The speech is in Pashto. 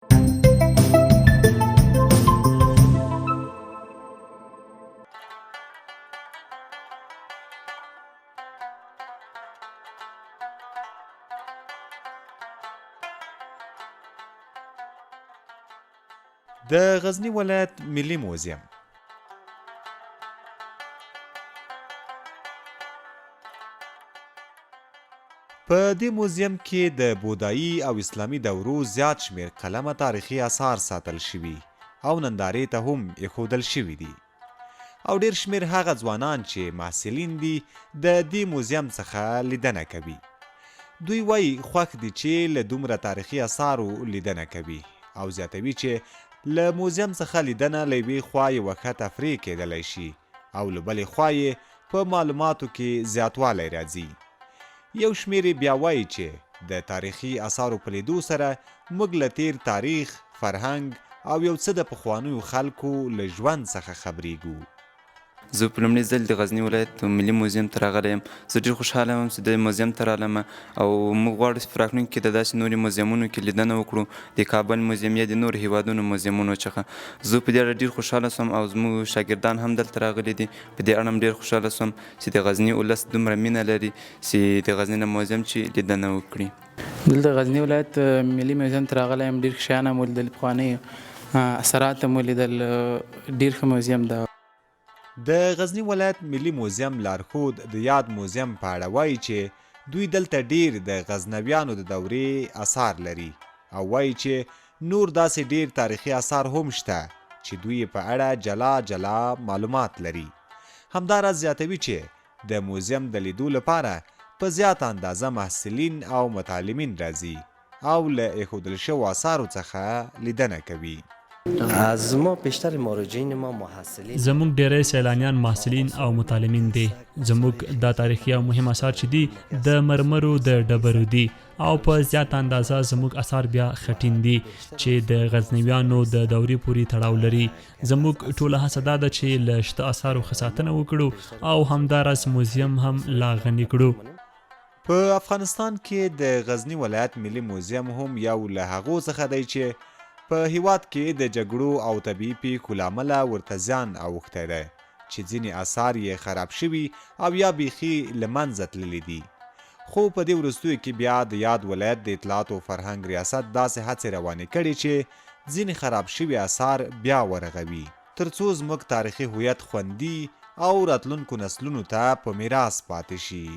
د غزني ولایت ملي موزیم. په دې موزیم کې د بودايي او اسلامي دورو زیات شمېر قلمه تاریخي اثار ساتل شوي او نندارې ته هم ایښودل شوي دي. او ډېر شمېر هغه ځوانان چې محصلین دي د دې موزیم څخه لیدنه کوي. دوی وايي خوښ دي چې له دومره تاریخي اثارو لیدنه کوي او زیاتوي چې له موزیم څخه لیدنه له یوې خوا یوه ښه تفریح کېدلی شي او له بلې خوا یې په معلوماتو کې زیاتوالی راځي. یو شمېر یې بیا وايي چې د تاریخي اثارو په لیدو سره موږ له تېر تاریخ، فرهنګ او یو څه د پخوانیو خلکو له ژوند څخه خبرېږو. زه په لومړي ځل د غزني ولایت ملي موزیم ته راغلی یم. زه ډېر خوشحاله یم چې دې موزیم ته رالم او موږ غواړو چې په راتلونکي کې د داسې نورې موزیمونو کې لیدنه وکړو، د کابل موزیم یا د نورو هېوادونو موزیمونو څخه. زه په دې اړه ډېر خوشحاله شوم او زموږ شاګردان هم دلته راغلي دي، په دې اړه هم ډېر خوشحاله شوم چې د غزني اولس دومره مینه لري چې د غزني له موزیم چې لیدنه وکړي. دلته غزني ولایت ملي میوزیم ته راغلی یم، ډېر ښه شیان مو ولیدل، پخواني اثرات مو ولیدل، ډېر ښه میوزیم ده. د غزني ولایت ملي موزیم لارښود د یاد موزیم په اړه وايي چې دوی دلته ډېر د غزنویانو د دورې اثار لري او وايي چې نور داسې ډېر تاریخي اثار هم شته چې دوی یې په اړه جلا جلا معلومات لري. همداراز زیاتوي چې د موزیم د لیدو لپاره په زیاته اندازه محصلین او متعلمین راځي او له اېښودل شوو اثارو څخه لیدنه کوي. از ما بیشتر مراجعین ما محصلین. زموږ ډېری سیلانیان محصلین او متعلمین دي. زموږ دا تاریخي او مهم اثار چې دي د مرمرو د ډبرو دي او په زیاته اندازه زموږ اثار بیا خټین دي چې د غزنویانو د دورې پورې تړاو لري. زموږ ټوله هڅه دا ده چې له شته اثارو ښه ساتنه وکړو او همداراز موزیم هم لا غني کړو. په افغانستان کې د غزني ولایت ملي موزیم هم یو له هغو څخه دی چې په هیواد کې د جګړو او طبیعي پیښو له امله ورته زیان اوښتی دی چې ځینې اثار یې خراب شوي او یا بیخي له منځه تللي دي. خو په دې وروستیو کې بیا د یاد ولایت د اطلاعاتو او فرهنګ ریاست داسې هڅې روانې کړې چې ځینې خراب شوي اثار بیا ورغوي تر څو زموږ تاریخي هویت خوندي او راتلونکو نسلونو ته په میراث پاتې شي.